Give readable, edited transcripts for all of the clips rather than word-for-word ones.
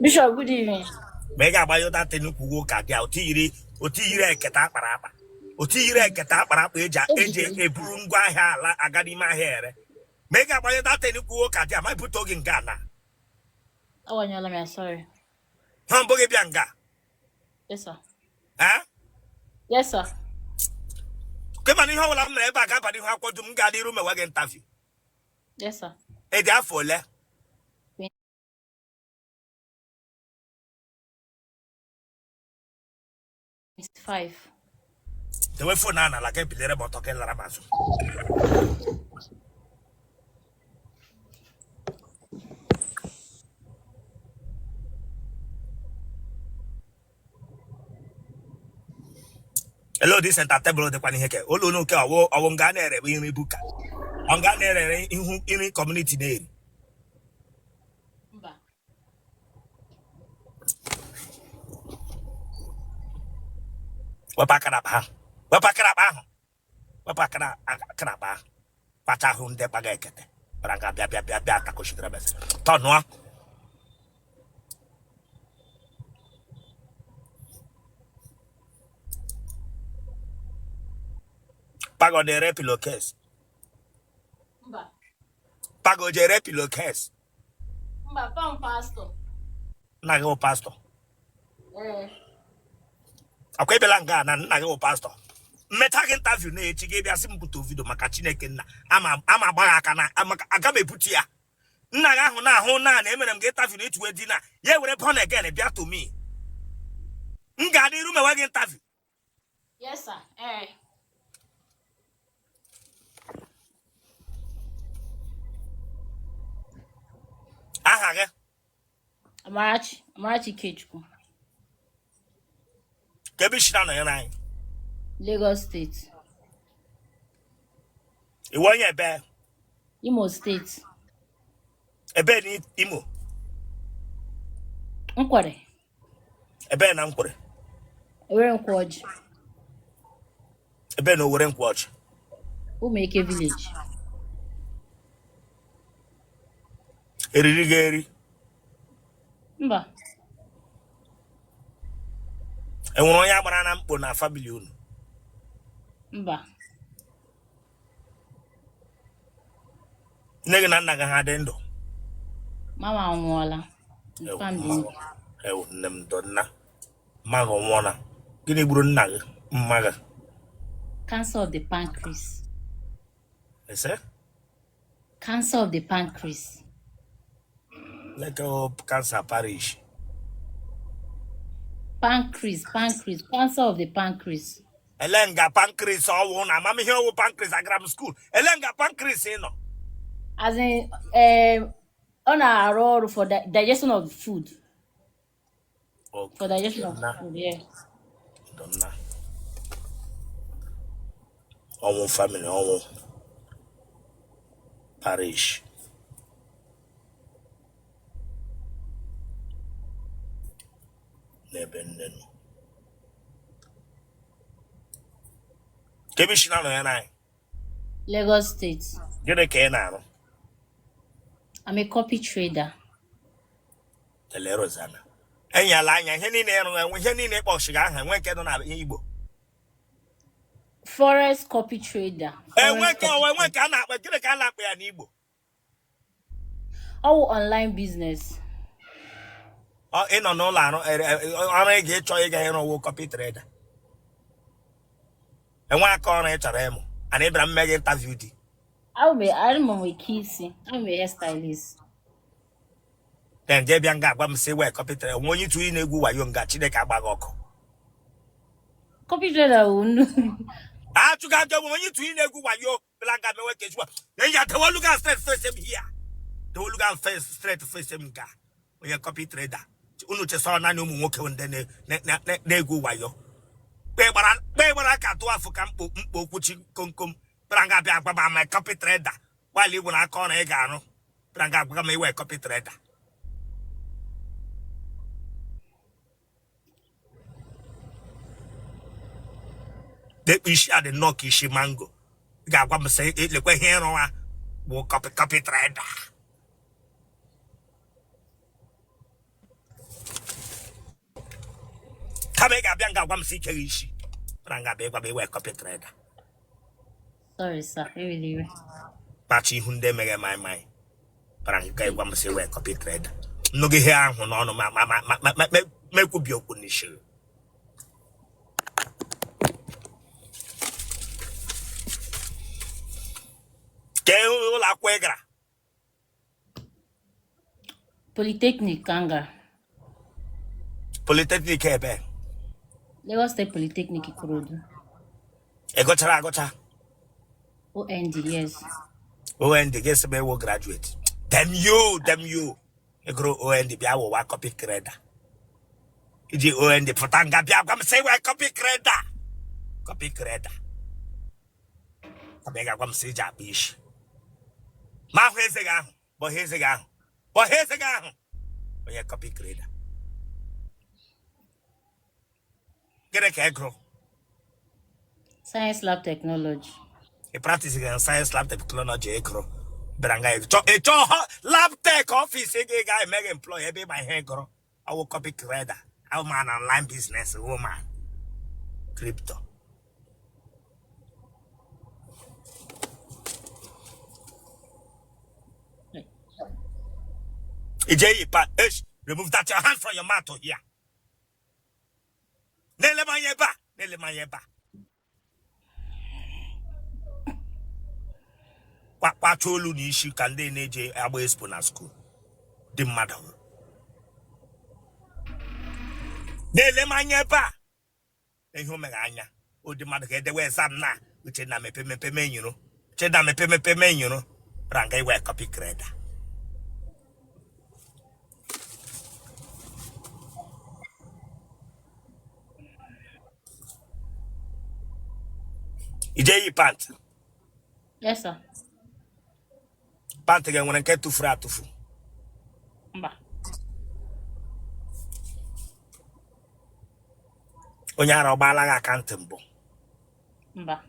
Bishop, good evening. Ma ị ga-agbanye that thing kwugo ụka gị a otu yiri otu yiri ekete akpara akpa, otu yiri ekete akpara akpa eji eji eburu ngwa ahịa ala aga n'ime ahịa ere. Ma ị ga-agbanye that thing kwugo ụka gị a ma ibute oge nga na. Agbanyela m ya, sorry. Ha mbụ gị bịa nga. Yes, sir. Eh? Yes, sir. Kema na ihe ọbụla m mere ebe a ga-aba n'ihu akwụkwọ dum m ga-adị iru mewe gị interview. Yes, sir. Ị dị afọ ole? 25. Dewe phone a n'ala ka ebilere m ọtọ ka ị lara m azụ. Ele ụdị center table dịkwa n'ihe ke ụlọ unu nke ọwụ ọwụ nga a na-ere bụ nri buka ọ nga a na-ere ihu nri community na-eri. Mba. Wepụ aka n'akpa ahụ, wepụ aka n'akpa ahụ, wepụ aka n'akpa ahụ. Kpacha ahụ ndị kpaga ekete bara nga bịa bịa bịa bịa takoshidere bese tọnụọ. Pago na-ere pillowcase. Mba. Pago ji ere pillowcase. Mba, pam pastor. Nna gị bụ pastor? Ee. Akwa ịbịala nga na nna gị bụ pastor. Mmecha gị interview na echi gị bịa sị m bute video maka Chineke nna ama ama agba gị aka na maka aga m ebute ya. Nna gị ahụ na-ahụ na na emere m gị interview na ituwe di na ya were born again bịa to me. M ga-adị iru mewe gị interview. Yes, sir. Ee. Aha gị? Amarachi, Amarachi Ikechukwu. Ka ebe i si na-anọnyere anyị? Lagos State. Ị wụ onye ebe? Imo State. Ebe na Imo? Nkwere. Ebe na Nkwere? Owere Nkwoji. Ebe na Owere Nkwoji? Ụmụeke village. Eriri gị eri? Mba. Enwere onye agbara na mkpo na family unu? Mba. Nne gị na nna gị ha dị ndụ? Mama anwụọla. Mpa m dị ndụ. Ewu nne m ndo nna mma gị nwụọla. Gịnị gburu nna gị mma gị? Cancer of the pancreas. Ese? Cancer of the pancreas. Leke cancer parish. Pancreas, pancreas, cancer of the pancreas. Ele nga pancreas ọwụ na amamihe ọwụ pancreas agara m school. Ele nga pancreas ị nọ? As in, ọ na-arụ ọrụ for digestion of food. Okay. For digestion of Nna. food, yeah. Nna. Ọnwụ family ọnwụ parish. N'ebe nne nọ. Ka ebe i si na-anọnyere anyị? Lagos State. Gịnị ka ị na-arụ? I'm a copy trader. Tele Rosanna. Enyela anya ihe niile ịrụ enwe ihe niile ịkpọchiga aha enwe nke nọ na Igbo. Forex copy trader. Enwe nke ọwa enwe nke a na-akpọ gịnị ka a na-akpọ ya n'Igbo? Ọ wụ online business. Ị nọ n'ụlọ arụ ọrụ ị ga-ịchọ ịga ịrụ wụ copy trader. Enwe aka ọrụ ị chọrọ ịmụ ana ị bịara m mee gị interview di. Ahụ m eke isi, ahụ m hairstylist. Then jee bịa nga agwa m sị wee copy trader nwe onye ịtụ ị na-egwu wayo nga Chineke agba gị ọkụ. Copy trader wụ nnu. Achụga ajọ nwe onye ịtụ ị na-egwu wayo bịara nga mewe ka ezigbo enyi ya dewolu ga straight face m here dewolu ga face straight face m nga onye copy trader unu chesọ naanị ụmụ nwoke ndị na-egwu wayo kpe gbara ka tụọ afọ ka mkpo mkpo okwuchi komkom bịara nga bịa agwa m ma copy trader gbalị igwe na aka ọrụ ị ga-arụ bịara nga agwa m ị wụ copy trader. Dekpe isi a dị nnọọ ka isi mango ị ga-agwa m sị lekwa ihe ịrụ ha bụ copy trader. Kama ị ga-abịa nga gwa m sị ike gị isi na nga bịa ịgwa m ị wụ copy trader. Sorry, sir. Ewela iwe. Kpacha ihu ndị emeghe mai mai bara nga ịgwa m sị ị wụ copy trader. Nnụgị ihe ahụ n'ọnụ ma ma ma ma ma ma mekwubi okwu n'isi. Kee ụlọ akwụkwọ ị gara? Polytechnic ka m gara. Polytechnic ebe? Lagos State Polytechnic, Ikorodu. Ị gụchara agụcha? OND, yes. OND gị sị m ị wụ graduate. Damn you, damn you. Ị gụrụ OND bịa wụwa copy trader. I ji OND pụta nga bịa gwa m sị ị wụ copy trader. Copy trader. Kama ị ga-agwa m sị i ji akpa isi. Ma ahụ eze gị ahụ, bọha eze gị ahụ, bọha eze gị ahụ. Onye copy trader. Gịnị ka ị gụrụ? Science Lab Technology. Ị practice gị science lab technology ị gụrụ bịara nga ị chọọ lab tech office gị ga-eme gị employ ebe ị ma ihe ị gụrụ ọ wụ copy trader woman online business woman crypto. Ije yi pa remove that your hand from your mouth here. Na-ele m anya ebe a, na-ele m anya ebe a. Kwacha olu na isi ka ndị na-eje agba expo na school dị mmadụ. Na-ele m anya ebe a. Ihe o mere anya ụdị mmadụ ga-edewe exam na Uchenna mepe mepe menyụrụ Uchenna mepe mepe menyụrụ ranga ị wụ copy trader. I je yi pant? Yes, sir. Pant gị nwere nke tụfuru atụfu? Mba. Onye ara ọ gbaala gị aka ntị mbụ? Mba.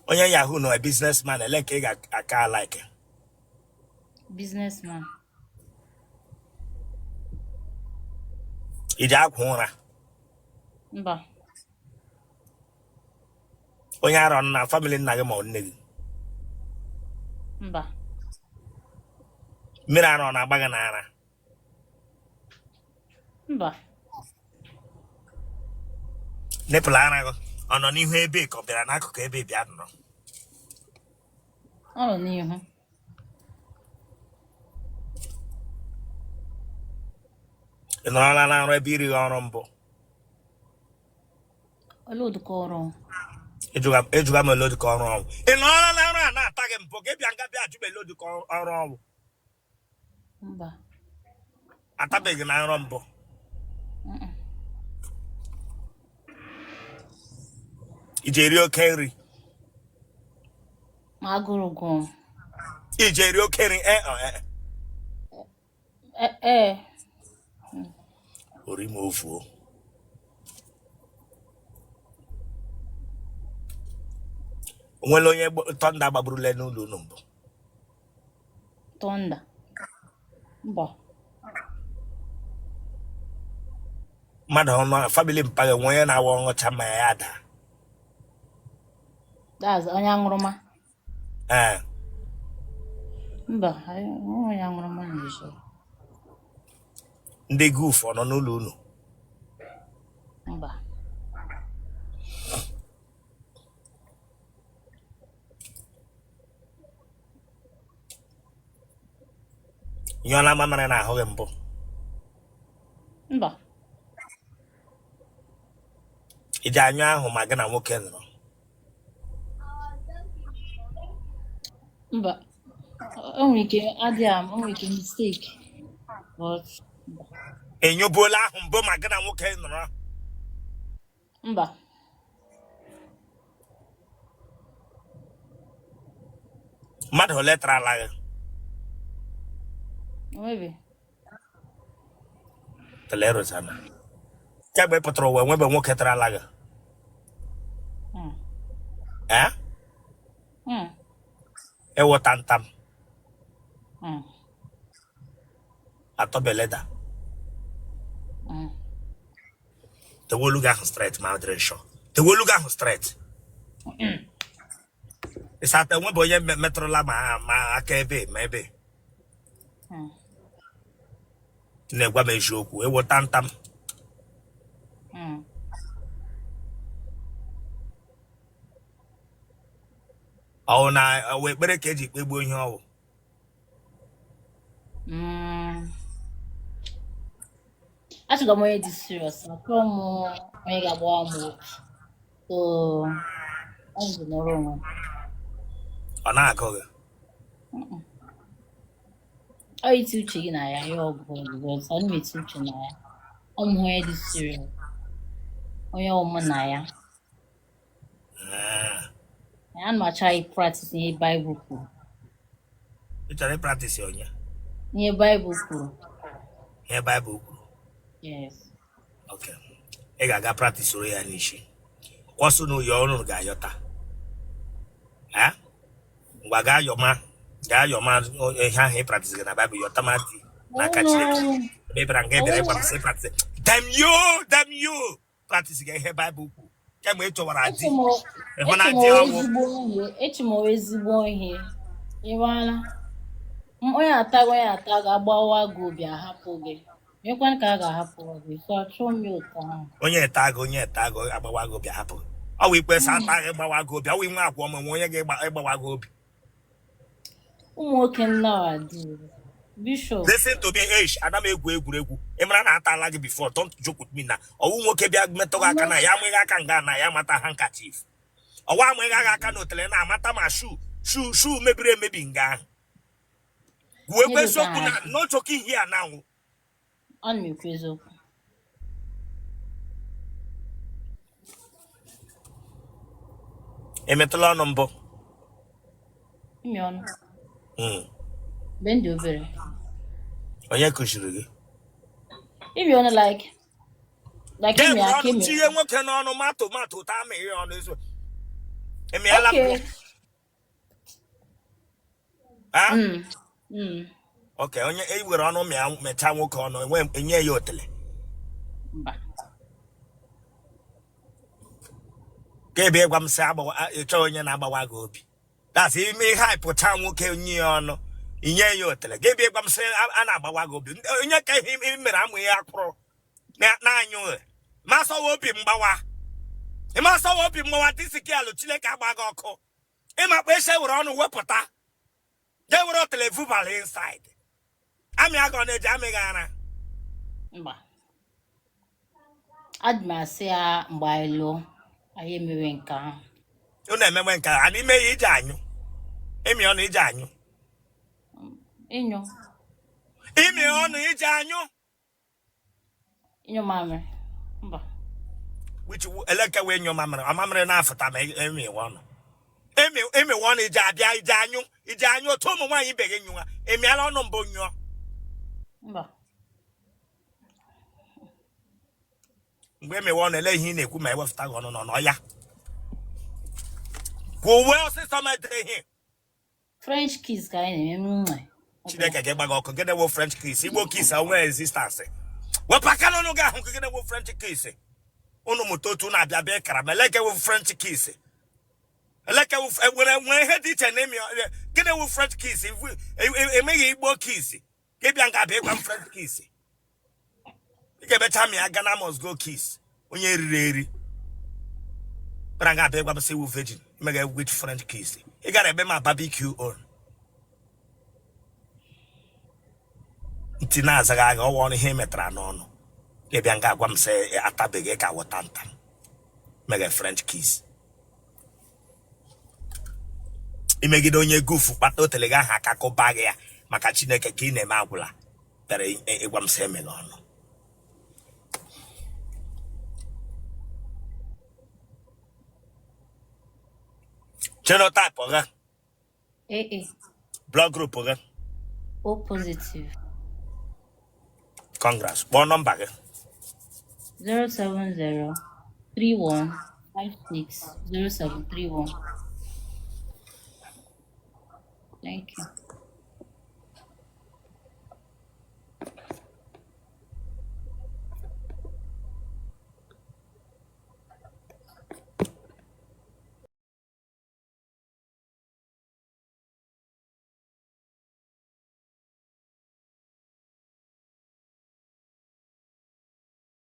Onye yahoo na businessman, ele nke ị ga-aka like? Businessman. I ji akwa ụra? Mba. Onye ara ọ nọ na family nna gị ma ọ nne gị? Mba. Mmiri ara ọ na-agba gị n'ara? Mba. Nipple ara gị ọ nọ n'ihu ebe ka ọ bịara n'akụkụ ebe bịa nọrọ? Ọ nọ n'ihu. Ị nọrọla na nrọ ebe irighị ọrụ mbụ? Olee ụdịka ọrụ? Ejụga m ole ụdịka ọrụ ọnwụ. Ị nọrọla na nrọ a na-ata gị mbụ gị bịa nga bịa ajụ m ole ụdịka ọrụ ọnwụ? Mba. Atabeghị na nrọ mbụ? I ji eri oke nri? Ma agụrụ gụọ m. I ji eri oke nri? Ee ọ, ee? Ee. Ori m ofuo. O nwere onye thunder gbagburule n'ụlọ unu mbụ? Thunder? Mba. Mmadụ ọnụ family mpa gị nwe onye na-awa ọ ṅụcha mmanya ya daa? That's onye aṅụrụma? Ee. Mba, onye aṅụrụma na-ezo. Ndị goof ọ nọ n'ụlọ unu? Mba. Nyụọla mamịrị n'ahụ gị mbụ? Mba. I ji anyụ ahụ ma gị na nwoke nọrọ? Mba. O nwere ike adị am, o nwere ike mistake. But mba. Ị nyụbuola ahụ mbụ ma gị na nwoke nọrọ? Mba. Mmadụ ole tarala gị? Onwebe. Tele Rosanna, kemgbe ị pụtara ụwa enwebe nwoke tarala gị? Ee? Ị wụ tamtam. Atọbeleda. Tewe olu gị ahụ straight ma dịrị sure. Tewe olu gị ahụ straight. Ịsata enwebe onye metụrụla ma aka ebe ma ebe. Na-egwa m eziokwu ewo tantam. Ọwụ na ọwụ ekpere ka eji kpegbuo ihe ọwụ. Achọrọ m onye dị serious, achọrọ m onye ga-agbawa m obi. So, ọ bụ nọrọ onwe m. Ọ na-agụ gị? Ọ iti uche gị na ya, ya ọ bụ because ọ na-eti uche na ya. Ọ mụ onye dị serious. Onye ọmụ na ya. Ana m achọ ịpractice ihe Baịbụl kwuru. Ị chọrọ ịpractice onye? Ihe Baịbụl kwuru. Ihe Baịbụl kwuru? Yes. Okay. Ị ga-aga practice ya n'isi. Kwọsụ na ụyọ ọrụ ga-ayọta. Ngwa gaa yọma gaa yọma ihe ahụ ị practice gị na Baịbụl yọta ma di n'aka Chineke. Ebe ị bịara nga ị bịara ịgwa m sị practice. Damn you! Damn you! Practice ga ihe Baịbụl kwuru kemgbe ị chọwara di ịhụ na di ọnwụ. Eche m ezigbo ihe ịwala onye ata onye ata ga-agbawa gị obi ahapụ gị mekwanụ ka a ga-ahapụ gị so achọọ m ya otu ahụ. Onye eta gị onye eta gị agbawa gị obi ahapụ gị ọ wụ ikpe sa ata gị gbawa gị obi ọ wụ inwe akwa ọma nwe onye ga-agbawa gị obi. Ụmụ nwoke nowadays, Bishop. Listen to me, Eish, ana m egwu egwuregwu. Ị mara na atala gị before, don't joke with me na. Ọwụ nwoke bịa metụ gị aka na ya amụghị aka nga na ya mata handkerchief. Ọwụ amụghị gị aka na otele na amata ma shoe shoe shoe mebiri emebi nga ahụ. Gwuo ekwe eziokwu na no joking here now. Ana m ekwu eziokwu. Ị metụla ọnụ mbụ? Imi ọnụ. Mgbe m dị obere. Onye kụziri gị? Imi ọnụ like imi aka imi. Tinye nwoke n'ọnụ ma tomato taa amịghị ọnụ ezu. Emịala mbụ? Okay, onye e were ọnụ mịa mechaa nwoke ọnụ enwe enye ya otele. Mba. Ka ebe ịgwa m sị agbawa ịchọ onye na-agbawa gị obi. That's ime ihe pụcha nwoke nye ya ọnụ inye ya otele. Ka ebe ịgwa m sị a na-agbawa gị obi. Onye ka ihe i mere amụ ya akwụrụ na-anyụ masọwa obi mgbawa. Ịmasọwa obi mgbawa dịsị Chineke agba gị ọkụ. Ịmakpa ese were ọnụ wepụta je were otele vubala inside amị aga ọ na-eji amị gị ara. Mba, adị m asị ya mgbe anyị lụọ anyị emewe nke ahụ. Unu emewe nke ahụ n'ime ya iji anyụ ịmị ọnụ iji anyụ ịnyụ ịmị ọnụ iji anyụ ịnyụ mamịrị mba. Which eleke wee nyụ mamịrị mamịrị na-afụta ma emịwe ọnụ emịwe ọnụ iji abịa iji anyụ iji anyụ otu ụmụ nwaanyị ibe gị nyụwa emịala ọnụ mbụ nyụọ. Mba. Mgbe emewe ọnụ ele ihe ị na-ekwu ma ewepụta gị ọnụ nọ ya kwuwe ọsịsọ ma edere ihe. French kiss ka anyị na-eme nwe. Chineke ga-agba gị ọkụ. Gịnị wụ French kiss? Igbo kiss onwe existence. Wepụ aka n'ọnụ gị ahụ. Gịnị wụ French kiss? Unu mụta otu na-abịa bịa kara ma eleke wụ French kiss. Eleke wụ nwere nwee ihe dị iche na ịmị. Gịnị wụ French kiss? Emeghị Igbo kiss. Ka ị bịa nga abịa ịgwa m French kiss. Ị ga-emecha mịa Ghana must go kiss. Onye riri eri. Bịara nga abịa ịgwa m sị wụ virgin. Emegha which French kiss. Ị gara ebe ma barbecue on. Ntị na-azaghị agha ọwa ọnụ ihe ị metara n'ọnụ. Ị bịa nga agwa m sị atabeghị ka wọta nta. Meghe French kiss. Imegide onye gufu kpata otele gị ahụ aka kụba gị ya maka Chineke ka ị na-eme agwụla bịara ịgwa m sị emela ọnụ. Genotype gị? AA. Blood group gị? O positive. Congrats. Kpọọ nọmba gị. 070 31 56 0731. Thank you.